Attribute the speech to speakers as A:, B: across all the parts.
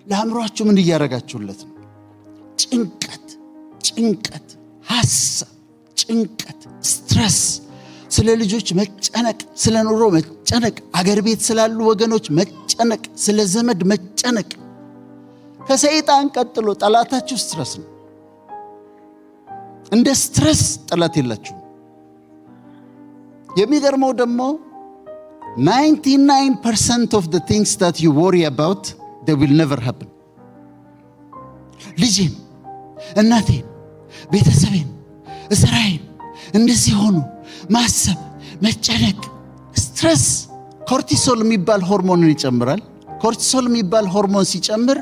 A: ለአእምሯችሁ ምን እያደረጋችሁለት ነው? ጭንቀት፣ ጭንቀት፣ ሀሳብ፣ ጭንቀት፣ stress፣ ስለ ልጆች መጨነቅ፣ ስለ ኑሮ መጨነቅ፣ አገር ቤት ስላሉ ወገኖች መጨነቅ፣ ስለ ዘመድ መጨነቅ። ከሰይጣን ቀጥሎ ጠላታችሁ stress ነው። እንደ stress ጠላት የላችሁም። የሚገርመው ደግሞ 99% of the things that you worry about, they will never happen። ልጄን፣ እናቴን፣ ቤተሰቤን፣ ስራዬን እንደዚህ ሆኑ ማሰብ፣ መጨነቅ፣ stress cortisol የሚባል ሆርሞንን ይጨምራል። Cortisol የሚባል ሆርሞን ሲጨምር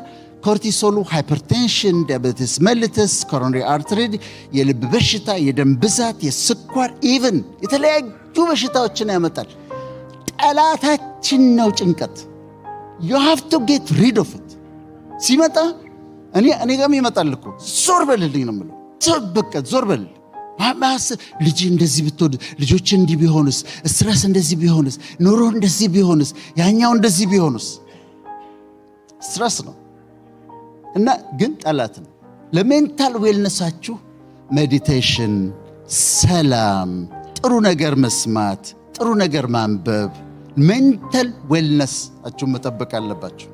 A: cortisol ኡ hypertension፣ diabetes mellitus፣ coronary artery፣ የልብ በሽታ፣ የደም ብዛት፣ የስኳር፣ even የተለያዩ በሽታዎችን ያመጣል። ጠላታችን ነው ጭንቀት። You have to get rid of it። ሲመጣ እኔ ጋርም ይመጣል እኮ፣ ዞር በልልኝ ነው የምለው። በቃ ዞር በል። ልጅ እንደዚህ ብትወድ፣ ልጆች እንዲህ ቢሆንስ፣ stress እንደዚህ ቢሆንስ፣ ኑሮ እንደዚህ ቢሆንስ፣ ያኛው እንደዚህ ቢሆንስ፣ stress ነው እና ግን ጠላት ነው። ለ mental wellness ኣችሁ meditation፣ ሰላም፣ ጥሩ ነገር መስማት፣ ጥሩ ነገር ማንበብ፣ mental wellness ኣችሁን መጠበቅ አለባችሁ።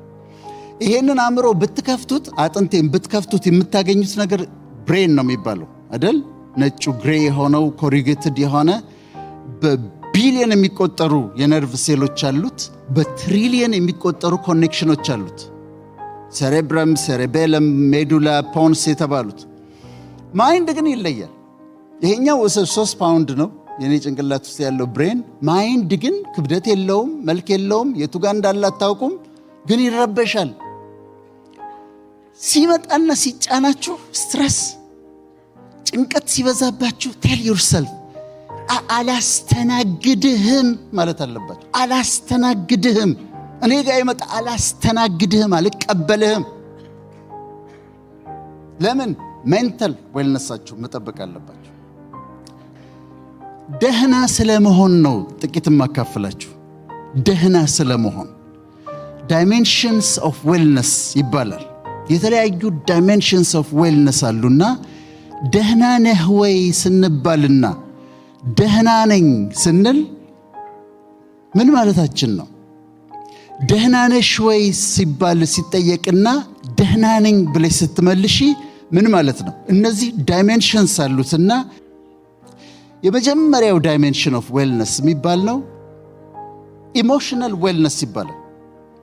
A: ይሄንን አእምሮ ብትከፍቱት፣ አጥንቴን ብትከፍቱት የምታገኙት ነገር brain ነው የሚባለው አይደል? ነጩ gray የሆነው corrugated የሆነ በቢሊየን የሚቆጠሩ የነርቭ ሴሎች አሉት። በትሪሊየን የሚቆጠሩ connection ኖች አሉት። Cerebrum፣ cerebellum፣ medulla፣ pons የተባሉት። Mind ግን ይለያል። ይሄኛው 3 ፓውንድ ነው የኔ ጭንቅላት ውስጥ ያለው brain። Mind ግን ክብደት የለውም፣ መልክ የለውም፣ የቱ ጋር እንዳለ አታውቁም፣ ግን ይረበሻል። ሲመጣና ሲጫናችሁ stress፣ ጭንቀት ሲበዛባችሁ tell yourself አላስተናግድህም ማለት አለባችሁ። አላስተናግድህም፣ እኔ ጋር የመጣ አላስተናግድህም፣ አልቀበልህም። ለምን? Mental wellness ኣችሁ መጠበቅ አለባችሁ። ደህና ስለመሆን ነው ጥቂት የማካፍላችሁ። ደህና ስለመሆን dimensions of wellness ይባላል። የተለያዩ dimensions of wellness አሉና ደህና ነህ ወይ ስንባልና ደህና ነኝ ስንል ምን ማለታችን ነው? ደህና ነሽ ወይ ሲባል ሲጠየቅና ደህና ነኝ ብለሽ ስትመልሺ ምን ማለት ነው? እነዚህ dimensions አሉትና የመጀመሪያው dimension of wellness የሚባል ነው emotional wellness ይባላል።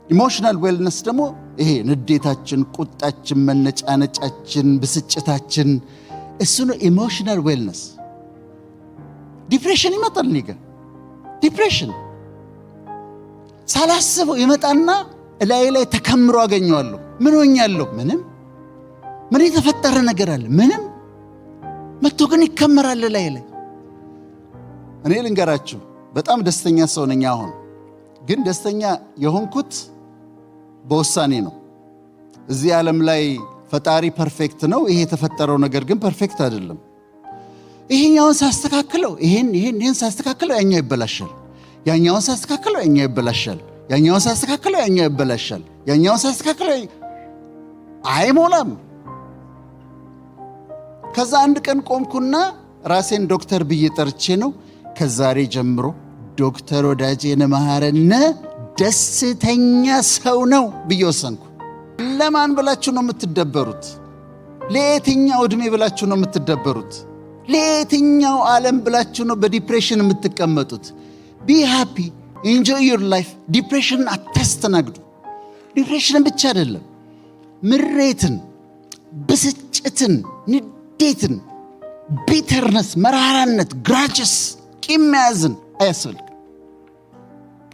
A: Emotional wellness ደግሞ ይሄ ንዴታችን፣ ቁጣችን፣ መነጫነጫችን፣ ብስጭታችን እሱ ነው emotional wellness። Depression ይመጣል እኔ ጋ፣ depression ሳላስበው ይመጣና እላዬ ላይ ተከምሮ አገኘዋለሁ። ምን ሆኛለሁ? ምንም። ምን የተፈጠረ ነገር አለ? ምንም። መጥቶ ግን ይከመራል እላዬ ላይ። እኔ ልንገራችሁ፣ በጣም ደስተኛ ሰው ነኝ። አሁን ግን ደስተኛ የሆንኩት በውሳኔ ነው። እዚህ ዓለም ላይ ፈጣሪ perfect ነው። ይሄ የተፈጠረው ነገር ግን perfect አይደለም። ይሄኛውን ሳስተካክለው፣ ይሄን ይሄን ይሄን ሳስተካክለው ያኛው ይበላሻል። ያኛውን ሳስተካክለው ያኛው ይበላሻል። ያኛውን ሳስተካክለው ያኛው ይበላሻል። ያኛውን ሳስተካክለው አይሞላም። ከዛ አንድ ቀን ቆምኩና ራሴን ዶክተር ብዬ ጠርቼ ነው፣ ከዛሬ ጀምሮ ዶክተር ወዳጄነህ መሐረነ ደስተኛ ሰው ነው ብዬ ወሰንኩ። ለማን ብላችሁ ነው የምትደበሩት? ለየትኛው ዕድሜ ብላችሁ ነው የምትደበሩት? ለየትኛው ዓለም ብላችሁ ነው በ depression የምትቀመጡት? Be happy, enjoy your life። Depression ን አታስተናግዱ። Depression ን ብቻ አይደለም፣ ምሬትን፣ ብስጭትን፣ ንዴትን፣ bitterness፣ መራራነት፣ grudges፣ ቂም መያዝን አያስፈልግም።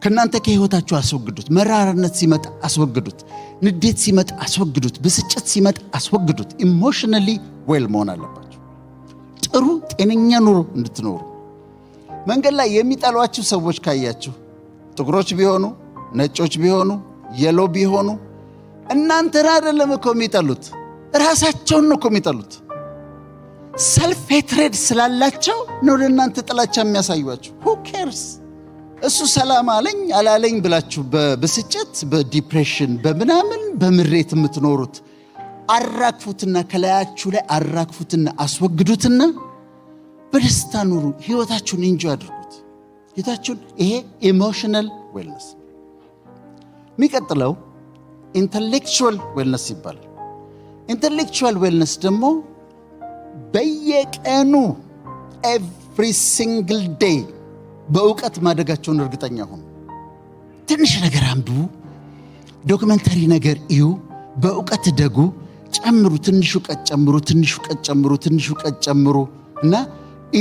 A: ከእናንተ ከህይወታችሁ አስወግዱት። መራራነት ሲመጣ አስወግዱት። ንዴት ሲመጣ አስወግዱት። ብስጭት ሲመጣ አስወግዱት። Emotionally well መሆን አለባችሁ። ጥሩ ጤነኛ ኑሮ እንድትኖሩ። መንገድ ላይ የሚጠሏችሁ ሰዎች ካያችሁ፣ ጥቁሮች ቢሆኑ፣ ነጮች ቢሆኑ፣ yellow ቢሆኑ፣ እናንተን አይደለም እኮ የሚጠሉት፣ ራሳቸውን ነው እኮ የሚጠሉት። Self hatred ስላላቸው ነው ለእናንተ ጥላቻ የሚያሳዩአችሁ። Who cares? እሱ ሰላም አለኝ አላለኝ ብላችሁ በብስጭት፣ በ depression፣ በምናምን በምሬት የምትኖሩት አራግፉትና፣ ከላያችሁ ላይ አራግፉትና አስወግዱትና በደስታ ኑሩ። ህይወታችሁን enjoy አድርጉት። ህይወታችሁን፣ ይሄ emotional wellness። የሚቀጥለው intellectual wellness ይባላል። Intellectual wellness ደግሞ በየቀኑ every single day በእውቀት ማደጋችሁን እርግጠኛ ሁኑ። ትንሽ ነገር አንብቡ፣ documentary ነገር እዩ፣ በእውቀት እደጉ፣ ጨምሩ፣ ትንሽ እውቀት ጨምሩ፣ ትንሽ እውቀት ጨምሩ፣ ትንሽ እውቀት ጨምሩ እና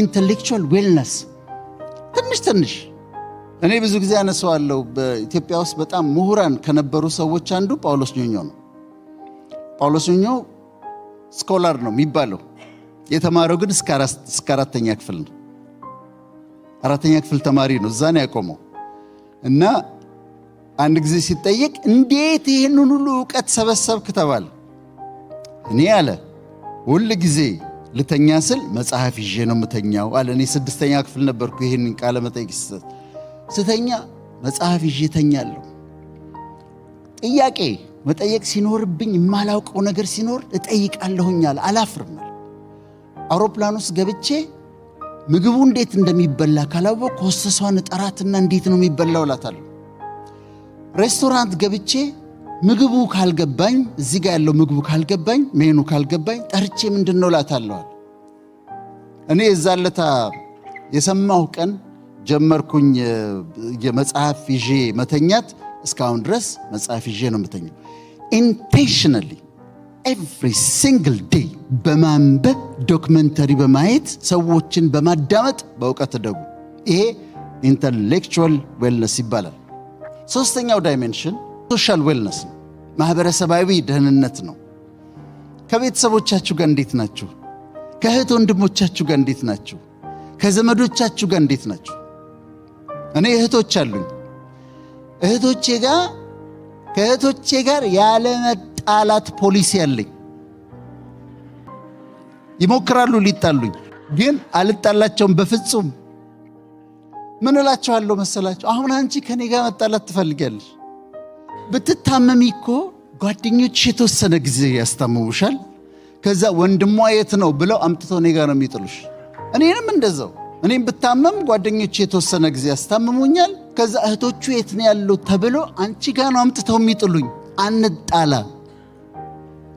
A: intellectual wellness ትንሽ ትንሽ። እኔ ብዙ ጊዜ አነሳዋለሁ። በኢትዮጵያ ውስጥ በጣም ምሁራን ከነበሩ ሰዎች አንዱ ጳውሎስ ኞኞ ነው። ጳውሎስ ኞኞ scholar ነው የሚባለው። የተማረው ግን እስከ አራተኛ ክፍል ነው። አራተኛ ክፍል ተማሪ ነው። እዛ ነው ያቆመው። እና አንድ ጊዜ ሲጠየቅ እንዴት ይህንን ሁሉ እውቀት ሰበሰብክ ተባለ። እኔ አለ ሁል ጊዜ ልተኛ ስል መጽሐፍ ይዤ ነው የምተኛው አለ። እኔ ስድስተኛ ክፍል ነበርኩ ይህንን ቃለ መጠይቅ ሲሰጥ። ስተኛ መጽሐፍ ይዤ እተኛለሁ። ጥያቄ መጠየቅ ሲኖርብኝ፣ የማላውቀው ነገር ሲኖር እጠይቃለሁኝ አለ። አላፍርም። አውሮፕላን ውስጥ ገብቼ ምግቡ እንዴት እንደሚበላ ካላወቅኩ ሆስተሷን እጠራትና እንዴት ነው የሚበላው እላታለሁ። ሬስቶራንት ገብቼ ምግቡ ካልገባኝ፣ እዚህ ጋር ያለው ምግቡ ካልገባኝ፣ ሜኑ ካልገባኝ ጠርቼ ምንድን ነው እላታለሁ። እኔ የዛን ለታ የሰማሁ ቀን ጀመርኩኝ የመጽሐፍ ይዤ መተኛት። እስካሁን ድረስ መጽሐፍ ይዤ ነው የምተኛው። Intentionally every single day በማንበብ፣ documentary በማየት፣ ሰዎችን በማዳመጥ በእውቀት እደጉ። ይሄ intellectual wellness ይባላል። ሶስተኛው dimension social wellness ነው። ማህበረሰባዊ ደህንነት ነው። ከቤተሰቦቻችሁ ጋር እንዴት ናችሁ? ከእህት ወንድሞቻችሁ ጋር እንዴት ናችሁ? ከዘመዶቻችሁ ጋር እንዴት ናችሁ? እኔ እህቶች አሉኝ። እህቶቼ ጋር ከእህቶቼ ጋር ያለመጣላት ፖሊሲ አለኝ። ይሞክራሉ ሊጣሉኝ፣ ግን አልጣላቸውም በፍጹም። ምን እላቸዋለሁ መሰላችሁ? አሁን አንቺ ከኔ ጋር መጣላት ትፈልጊያለሽ። ብትታመሚ እኮ ጓደኞችሽ የተወሰነ ጊዜ ያስታምሙሻል። ከዛ ወንድሟ የት ነው ብለው አምጥተው እኔ ጋር ነው የሚጥሉሽ። እኔንም እንደዛው፣ እኔም ብታመም ጓደኞቼ የተወሰነ ጊዜ ያስታምሙኛል። ከዛ እህቶቹ የት ነው ያሉት ተብሎ አንቺ ጋር ነው አምጥተው የሚጥሉኝ። አንጣላ።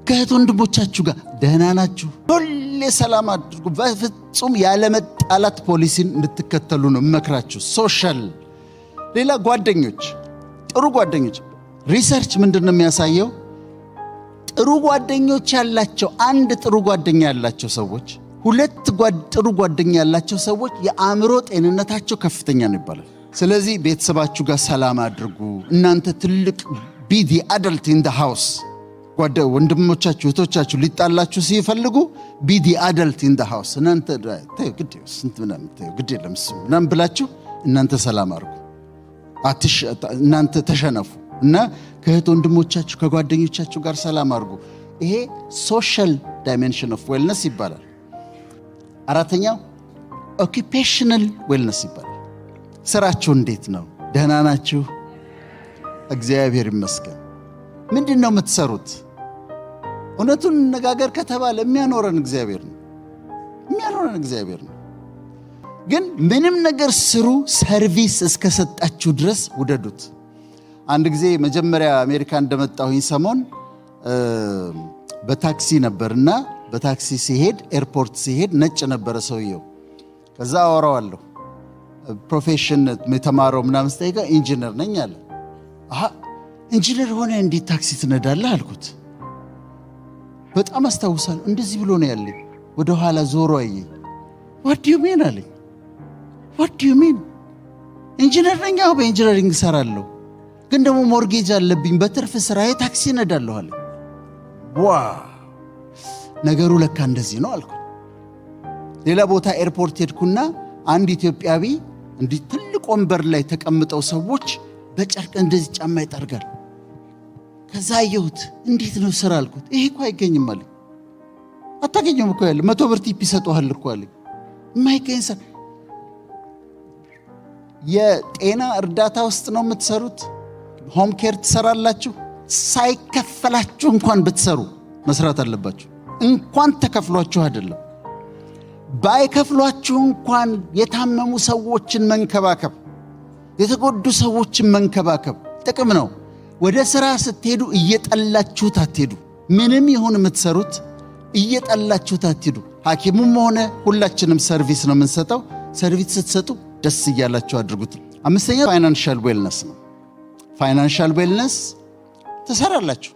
A: ከእህት ወንድሞቻችሁ ጋር ደህና ናችሁ? ሁሌ ሰላም አድርጉ። በፍጹም ያለመጣላት ፖሊሲን እንድትከተሉ ነው የምመክራችሁ። Social ሌላ ጓደኞች፣ ጥሩ ጓደኞች፣ research ምንድን ነው የሚያሳየው? ጥሩ ጓደኞች ያላቸው፣ አንድ ጥሩ ጓደኛ ያላቸው ሰዎች፣ ሁለት ጥሩ ጓደኛ ያላቸው ሰዎች የአእምሮ ጤንነታቸው ከፍተኛ ነው ይባላል። ስለዚህ ቤተሰባችሁ ጋር ሰላም አድርጉ። እናንተ ትልቅ፣ be the adult in the house። ወንድሞቻችሁ እህቶቻችሁ ሊጣላችሁ ሲፈልጉ be the adult in the house። እናንተ ግድ ስንት ምናምን ግድ የለም እሱ ምናምን ብላችሁ እናንተ ሰላም አድርጉ። እናንተ ተሸነፉ እና ከእህት ወንድሞቻችሁ ከጓደኞቻችሁ ጋር ሰላም አድርጉ። ይሄ social dimension of wellness ይባላል። አራተኛው occupational wellness ይባላል። ስራችሁ እንዴት ነው? ደህና ናችሁ? እግዚአብሔር ይመስገን። ምንድን ነው የምትሰሩት? እውነቱን እንነጋገር ከተባለ የሚያኖረን እግዚአብሔር ነው። የሚያኖረን እግዚአብሔር ነው። ግን ምንም ነገር ስሩ፣ service እስከሰጣችሁ ድረስ ውደዱት። አንድ ጊዜ መጀመሪያ አሜሪካ እንደመጣሁኝ ሰሞን በታክሲ ነበርና በታክሲ ስሄድ፣ airport ስሄድ ነጭ ነበረ ሰውየው። ከዛ አወራዋለሁ፣ profession የተማረው ምናምን ስጠይቀው ኢንጂነር ነኝ አለ። አሃ፣ ኢንጂነር ሆነህ እንዴት ታክሲ ትነዳለህ አልኩት። በጣም አስታውሳለሁ። እንደዚህ ብሎ ነው ያለኝ። ወደ ኋላ ዞሮ አየኝ። "What do you mean?" አለኝ። "What do you mean? ኢንጂነር ነኝ፣ አዎ፣ በ engineering እሰራለሁ፣ ግን ደግሞ mortgage አለብኝ፣ በትርፍ ስራዬ ታክሲ እነዳለሁ" አለኝ። Wow፣ ነገሩ ለካ እንደዚህ ነው አልኩ። ሌላ ቦታ airport ሄድኩና አንድ ኢትዮጵያዊ እንዲህ ትልቅ ወንበር ላይ ተቀምጠው ሰዎች በጨርቅ እንደዚህ ጫማ ይጠርጋል። ከዛ አየሁት። እንዴት ነው ስራ አልኩት። ይሄ እኮ አይገኝም አለኝ። አታገኘውም እኮ፣ ያለ 100 ብር tip ይሰጠሃል እኮ አለኝ። የማይገኝ ስራ። የጤና እርዳታ ውስጥ ነው የምትሰሩት፣ home care ትሰራላችሁ። ሳይከፈላችሁ እንኳን ብትሰሩ መስራት አለባችሁ። እንኳን ተከፍሏችሁ አይደለም፣ ባይከፍሏችሁ እንኳን የታመሙ ሰዎችን መንከባከብ፣ የተጎዱ ሰዎችን መንከባከብ ጥቅም ነው። ወደ ሥራ ስትሄዱ እየጠላችሁት አትሄዱ። ምንም ይሁን የምትሰሩት እየጠላችሁት አትሄዱ። ሐኪሙም ሆነ ሁላችንም service ነው የምንሰጠው። Service ስትሰጡ ደስ እያላችሁ አድርጉት። አምስተኛ financial wellness ነው። Financial wellness ትሰራላችሁ፣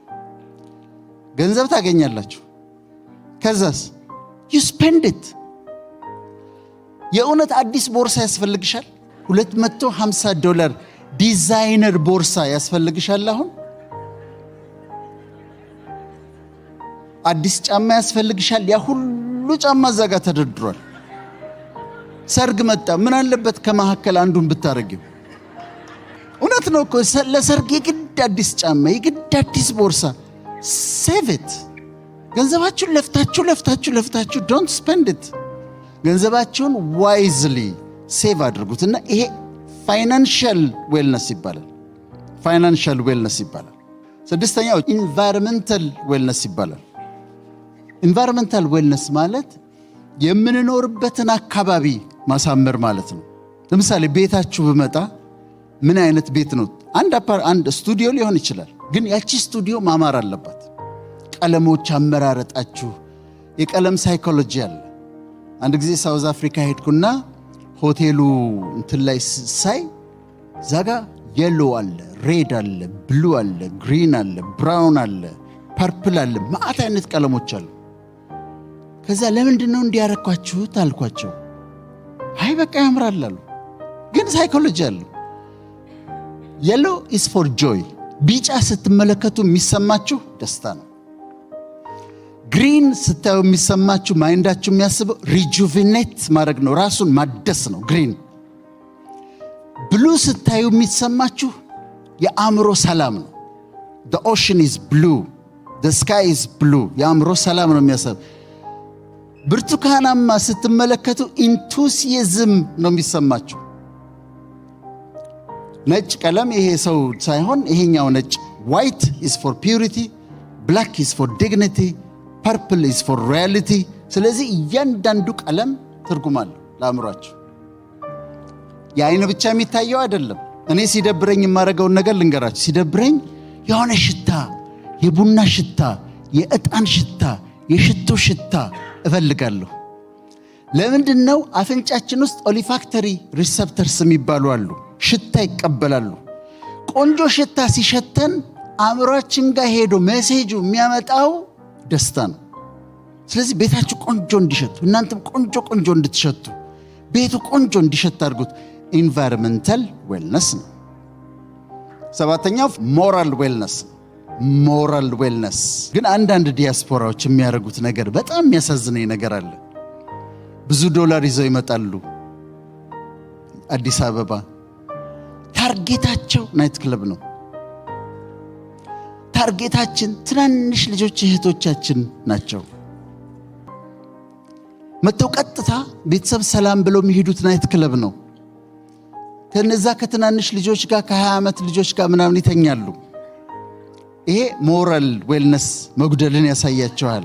A: ገንዘብ ታገኛላችሁ። ከዛስ you spend it። የእውነት አዲስ ቦርሳ ያስፈልግሻል? $250 ዲዛይነር ቦርሳ ያስፈልግሻል? አሁን አዲስ ጫማ ያስፈልግሻል? ያ ሁሉ ጫማ እዛ ጋር ተደርድሯል። ሰርግ መጣ፣ ምን አለበት ከመካከል አንዱን ብታረጊው? እውነት ነው እኮ፣ ለሰርግ የግድ አዲስ ጫማ፣ የግድ አዲስ ቦርሳ። Save it። ገንዘባችሁን ለፍታችሁ ለፍታችሁ ለፍታችሁ don't spend it። ገንዘባችሁን wisely save አድርጉት እና ይሄ financial wellness ይባላል። Financial wellness ይባላል። ስድስተኛው environmental wellness ይባላል። Environmental wellness ማለት የምንኖርበትን አካባቢ ማሳመር ማለት ነው። ለምሳሌ ቤታችሁ ብመጣ ምን አይነት ቤት ነው? አንድ ስቱዲዮ ሊሆን ይችላል፣ ግን ያቺ ስቱዲዮ ማማር አለባት። ቀለሞች አመራረጣችሁ፣ የቀለም psychology አለ። አንድ ጊዜ South Africa ሄድኩና ሆቴሉ እንትን ላይ ሳይ እዛጋ yellow አለ፣ red አለ፣ blue አለ፣ green አለ፣ brown አለ፣ purple አለ፣ መዓት አይነት ቀለሞች አሉ። ከዛ ለምንድን ነው እንዲህ ያረጋችሁት አልኳቸው። አይ በቃ ያምራል አሉ። ግን psychology አለው። Yellow is for joy፣ ቢጫ ስትመለከቱ የሚሰማችሁ ደስታ ነው። Green ስታዩ የሚሰማችሁ፣ mind ኣችሁ የሚያስበው rejuvenate ማድረግ ነው፣ ራሱን ማደስ ነው green። Blue ስታዩ የሚሰማችሁ የአእምሮ ሰላም ነው። The ocean is blue, the sky is blue፣ የአእምሮ ሰላም ነው የሚያሰብ። ብርቱካናማ ስትመለከቱ enthusiasm ነው የሚሰማችሁ። ነጭ ቀለም፣ ይሄ ሰው ሳይሆን ይሄኛው ነጭ፣ white is for purity, black is for dignity, purple is for royalty። ስለዚህ እያንዳንዱ ቀለም ትርጉም አለው ለአእምሯችሁ። የአይን ብቻ የሚታየው አይደለም። እኔ ሲደብረኝ የማደርገውን ነገር ልንገራችሁ። ሲደብረኝ የሆነ ሽታ፣ የቡና ሽታ፣ የዕጣን ሽታ፣ የሽቶ ሽታ እፈልጋለሁ። ለምንድን ነው? አፍንጫችን ውስጥ olfactory receptors የሚባሉ አሉ። ሽታ ይቀበላሉ። ቆንጆ ሽታ ሲሸተን አእምሯችን ጋር ሄዶ message ኡ የሚያመጣው ደስታ ነው። ስለዚህ ቤታችሁ ቆንጆ እንዲሸቱ፣ እናንተም ቆንጆ ቆንጆ እንድትሸቱ፣ ቤቱ ቆንጆ እንዲሸት አድርጉት። Environmental wellness ነው። ሰባተኛው moral wellness ነው። Moral wellness ግን አንዳንድ ዲያስፖራዎች የሚያደርጉት ነገር በጣም የሚያሳዝነኝ ነገር አለ። ብዙ ዶላር ይዘው ይመጣሉ አዲስ አበባ። Target ኣቸው night club ነው። Target ኣችን ትናንሽ ልጆች እህቶቻችን ናቸው። መጥተው ቀጥታ ቤተሰብ ሰላም ብለው የሚሄዱት night club ነው። ከነዛ ከትናንሽ ልጆች ጋር፣ ከ20 ዓመት ልጆች ጋር ምናምን ይተኛሉ። ይሄ moral wellness መጉደልን ያሳያቸዋል።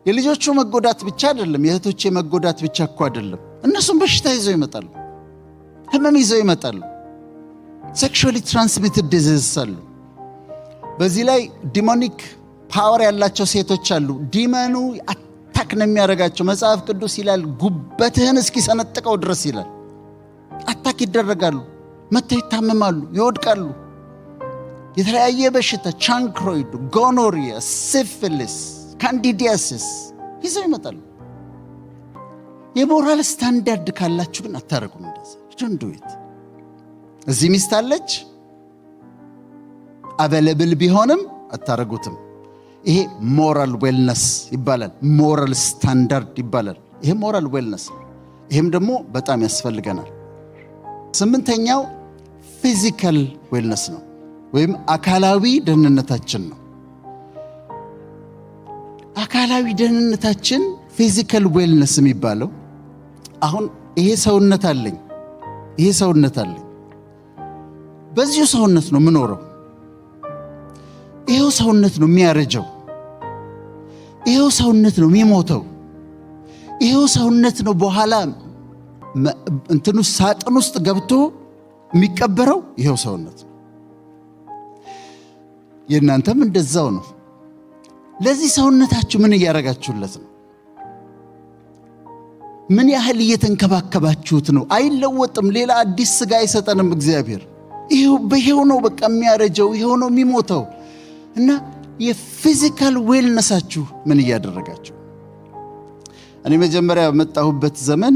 A: የልጆቹ መጎዳት ብቻ አይደለም፣ የእህቶቼ መጎዳት ብቻ እኮ አይደለም። እነሱም በሽታ ይዘው ይመጣሉ፣ ህመም ይዘው ይመጣሉ። Sexually transmitted disease አሉ። በዚህ ላይ demonic power ያላቸው ሴቶች አሉ። Demon ኡ attack ነው የሚያደርጋቸው። መጽሐፍ ቅዱስ ይላል ጉበትህን እስኪሰነጥቀው ድረስ ይላል። Attack ይደረጋሉ፣ መጥተው ይታመማሉ፣ ይወድቃሉ። የተለያየ በሽታ chancroid፣ gonorrhea፣ syphilis፣ candidiasis ይዘው ይመጣሉ። የ moral standard ካላችሁ ግን አታረጉም እንደዛ። Don't do it። እዚህ ሚስት አለች፣ available ቢሆንም አታረጉትም። ይሄ moral wellness ይባላል። Moral standard ይባላል። ይሄ moral wellness፣ ይሄም ደግሞ በጣም ያስፈልገናል። ስምንተኛው physical wellness ነው ወይም አካላዊ ደህንነታችን ነው። አካላዊ ደህንነታችን physical wellness የሚባለው አሁን ይሄ ሰውነት አለኝ። ይሄ ሰውነት አለኝ። በዚሁ ሰውነት ነው የምኖረው። ይሄው ሰውነት ነው የሚያረጀው። ይሄው ሰውነት ነው የሚሞተው። ይሄው ሰውነት ነው በኋላ እንትኑ ሳጥን ውስጥ ገብቶ የሚቀበረው፣ ይሄው ሰውነት ነው። የእናንተም እንደዛው ነው። ለዚህ ሰውነታችሁ ምን እያደረጋችሁለት ነው? ምን ያህል እየተንከባከባችሁት ነው? አይለወጥም። ሌላ አዲስ ስጋ አይሰጠንም እግዚአብሔር። ይሄው በይሄው ነው በቃ የሚያረጀው፣ ይሄው ነው የሚሞተው። እና የ physical wellness ኣችሁ ምን እያደረጋችሁ? እኔ መጀመሪያ በመጣሁበት ዘመን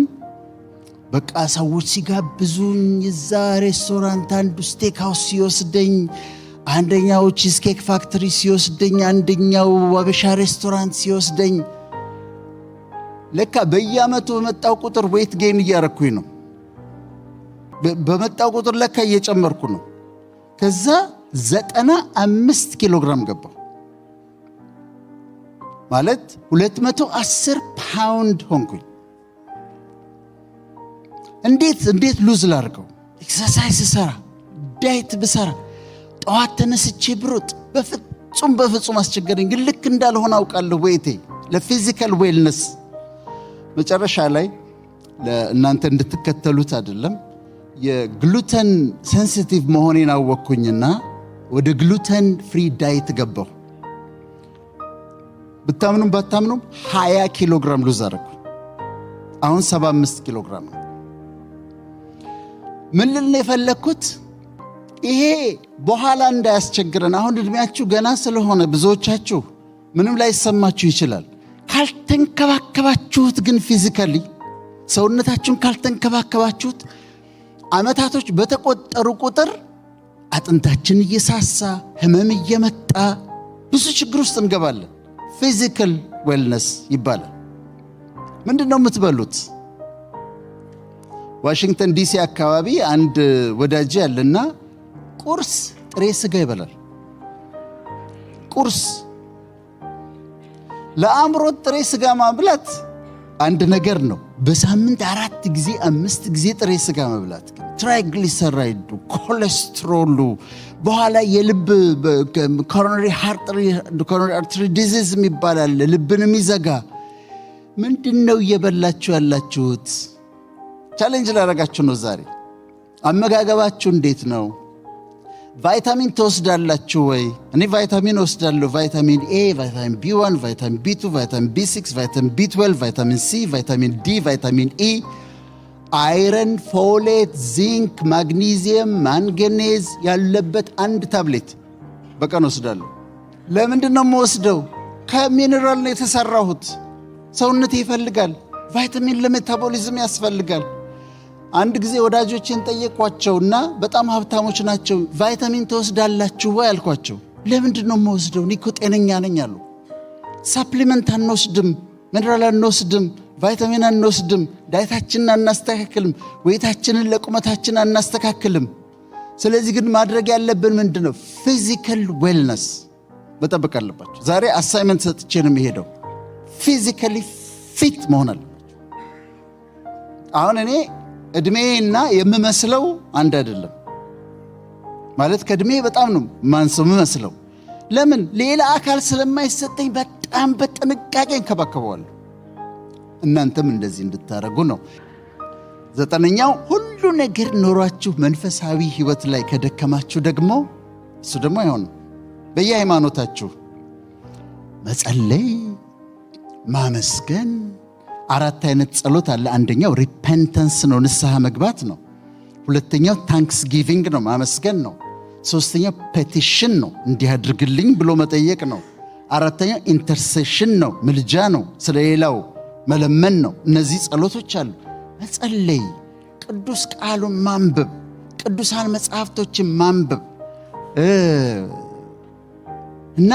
A: በቃ ሰዎች ሲጋብዙኝ እዛ ሬስቶራንት አንዱ steak house ሲወስደኝ፣ አንደኛው Cheesecake Factory ሲወስደኝ፣ አንደኛው አበሻ ሬስቶራንት ሲወስደኝ፣ ለካ በየዓመቱ በመጣው ቁጥር weight gain እያረኩኝ ነው። በመጣው ቁጥር ለካ እየጨመርኩ ነው። ከዛ 95 ኪሎ ግራም ገባሁ። ማለት 210 ፓውንድ ሆንኩኝ። እንዴት lose ላድርገው? Exercise ብሰራ፣ diet ብሰራ፣ ጠዋት ተነስቼ ብሮጥ፣ በፍጹም በፍጹም አስቸገረኝ። ግን ልክ እንዳልሆነ አውቃለሁ። Weight ኤ ለ physical wellness መጨረሻ ላይ ለእናንተ እንድትከተሉት አይደለም፣ የ gluten sensitive መሆኔን አወቅኩኝና ወደ gluten free diet ገባሁ። ብታምኑም ባታምኑም 20 ኪሎ ግራም lose አደረኩ። አሁን 75 ኪሎ ግራም ነው። ምን ልል ነው የፈለግኩት? ይሄ በኋላ እንዳያስቸግረን፣ አሁን እድሜያችሁ ገና ስለሆነ ብዙዎቻችሁ ምንም ላይሰማችሁ ይችላል። ካልተንከባከባችሁት ግን፣ physically ሰውነታችሁን ካልተንከባከባችሁት፣ ዓመታቶች በተቆጠሩ ቁጥር አጥንታችን እየሳሳ፣ ህመም እየመጣ፣ ብዙ ችግር ውስጥ እንገባለን። Physical wellness ይባላል። ምንድን ነው የምትበሉት? ዋሽንግተን ዲሲ አካባቢ አንድ ወዳጄ አለና ቁርስ ጥሬ ስጋ ይበላል። ቁርስ ለአእምሮት ጥሬ ስጋ ማብላት አንድ ነገር ነው። በሳምንት አራት ጊዜ፣ አምስት ጊዜ ጥሬ ስጋ መብላት ግን triglyceride ኡ፣ ኮሌስትሮሉ፣ በኋላ የልብ coronary artery disease የሚባል አለ፣ ልብን የሚዘጋ። ምንድን ነው እየበላችሁ ያላችሁት? Challenge ላደርጋችሁ ነው ዛሬ። አመጋገባችሁ እንዴት ነው? ቫይታሚን ትወስዳላችሁ ወይ? እኔ ቫይታሚን እወስዳለሁ። Vitamin A፣ vitamin B1፣ vitamin B2፣ vitamin B6፣ vitamin B12፣ vitamin C፣ vitamin D፣ vitamin E፣ iron፣ folate፣ zinc፣ magnesium፣ manganese ያለበት አንድ ታብሌት በቀን እወስዳለሁ። ለምንድን ነው የምወስደው? ከሚኔራል ነው የተሰራሁት። ሰውነቴ ይፈልጋል። ቫይታሚን ለ metabolism ያስፈልጋል። አንድ ጊዜ ወዳጆቼን ጠየቅኳቸውና በጣም ሀብታሞች ናቸው። "ቫይታሚን ትወስዳላችሁ ወይ?" አልኳቸው። "ለምንድን ነው የምወስደው? እኔ እኮ ጤነኛ ነኝ" አሉ። Supplement አንወስድም፣ ሚኔራል አንወስድም፣ ቫይታሚን አንወስድም፣ diet ኣችንን አናስተካክልም፣ weight ኣችንን ለቁመታችን አናስተካክልም። ስለዚህ ግን ማድረግ ያለብን ምንድን ነው? Physical wellness መጠበቅ አለባችሁ። ዛሬ assignment ሰጥቼ ነው የምሄደው። Physically fit መሆን አለባችሁ። አሁን እኔ እድሜዬና የምመስለው አንድ አይደለም። ማለት ከእድሜ በጣም ነው ማንሰው የምመስለው። ለምን? ሌላ አካል ስለማይሰጠኝ በጣም በጥንቃቄ እንከባከበዋለሁ። እናንተም እንደዚህ እንድታደርጉ ነው። ዘጠነኛው፣ ሁሉ ነገር ኖሯችሁ መንፈሳዊ ሕይወት ላይ ከደከማችሁ ደግሞ እሱ ደግሞ አይሆንም። በየሃይማኖታችሁ መጸለይ፣ ማመስገን። አራት አይነት ጸሎት አለ። አንደኛው repentance ነው፣ ንስሐ መግባት ነው። ሁለተኛው thanksgiving ነው፣ ማመስገን ነው። ሶስተኛው petition ነው፣ እንዲህ አድርግልኝ ብሎ መጠየቅ ነው። አራተኛው intercession ነው፣ ምልጃ ነው፣ ስለሌላው መለመን ነው። እነዚህ ጸሎቶች አሉ። መጸለይ፣ ቅዱስ ቃሉን ማንበብ፣ ቅዱሳን መጽሐፍቶችን ማንበብ እና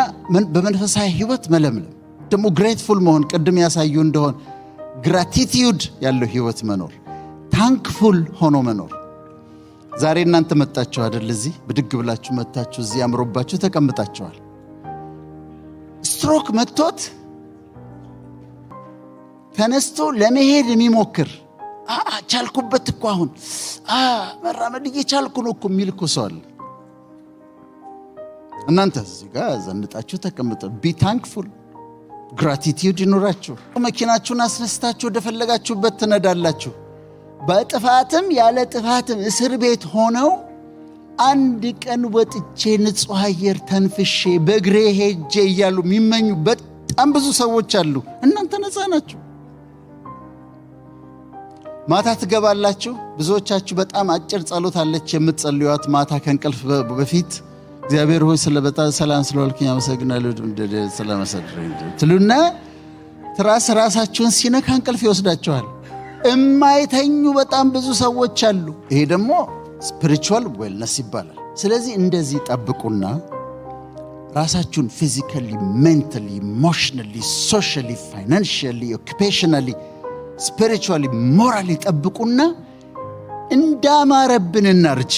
A: በመንፈሳዊ ሕይወት መለምለም፣ ደግሞ grateful መሆን፣ ቅድም ያሳዩ እንደሆን gratitude ያለው ሕይወት መኖር፣ thankful ሆኖ መኖር። ዛሬ እናንተ መጣችሁ አይደል? እዚህ ብድግ ብላችሁ መጥታችሁ እዚህ አምሮባችሁ ተቀምጣችኋል። ስትሮክ መጥቶት ተነስቶ ለመሄድ የሚሞክር ቻልኩበት እኮ፣ አሁን መራመድ እየቻልኩ ነው እኮ የሚል እኮ ሰው አለ። እናንተ እዚህ ጋር ዘንጣችሁ ተቀምጠ be thankful፣ gratitude ይኑራችሁ። መኪናችሁን አስነስታችሁ ወደፈለጋችሁበት ትነዳላችሁ። በጥፋትም ያለ ጥፋትም እስር ቤት ሆነው አንድ ቀን ወጥቼ ንጹሕ አየር ተንፍሼ በእግሬ ሄጄ እያሉ የሚመኙ በጣም ብዙ ሰዎች አሉ። እናንተ ነፃ ናችሁ። ማታ ትገባላችሁ። ብዙዎቻችሁ በጣም አጭር ጸሎት አለች የምትጸልዩት ማታ ከእንቅልፍ በፊት። እግዚአብሔር ሆይ ስለ በጣም ሰላም ስለዋልክኝ አመሰግናለሁ ትሉና ትራስ ራሳችሁን ሲነካ እንቅልፍ ይወስዳችኋል። እማይተኙ በጣም ብዙ ሰዎች አሉ። ይሄ ደግሞ spiritual wellness ይባላል። ስለዚህ እንደዚህ ጠብቁና ራሳችሁን physically፣ mentally፣ emotionally፣ socially፣ financially፣ occupationally፣ spiritually፣ morally ጠብቁና እንዳማረብን እናርጅ።